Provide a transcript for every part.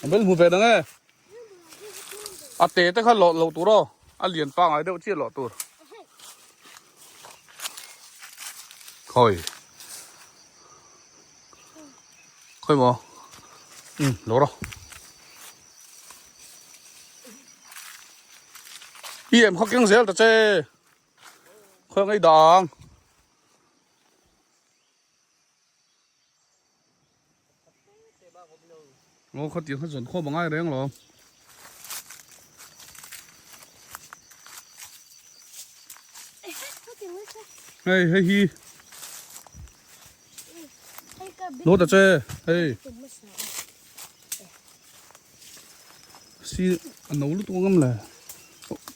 A bel hmu ve dang e. A te te kha lawh loh tur aw. A lian pangai deuh chiah lawh tur. Khawi. Khawi maw? Um, lo rawh. I em kha keng zel ta che. Khawi ang ei dang. Aw khatiang kha zawn khawm a ngai reng lo. Hei hei hi. Lo ta che hei. Si a no lutuk ang le.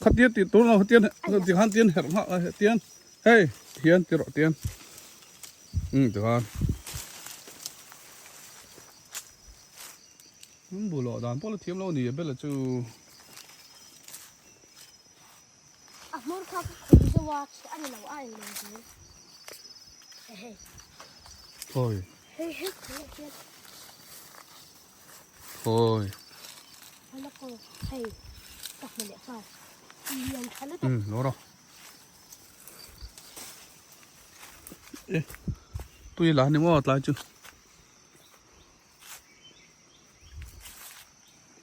Khatia tih tur lo khatian tikhan tian herh nghah tian hei hian ti rawh tian. Umm tikhan an bu loh dan pawh la thiam lo a ni bela chu. A hmur kha ka khawih deuh a a ni lo a englo zel hei. Khawi. Hei hei khawi hian. Khawi. Ala ko hei ka hmu leh nghal lian tha lutuk. Umm lo rawh. E tui la ni maw tlai chu.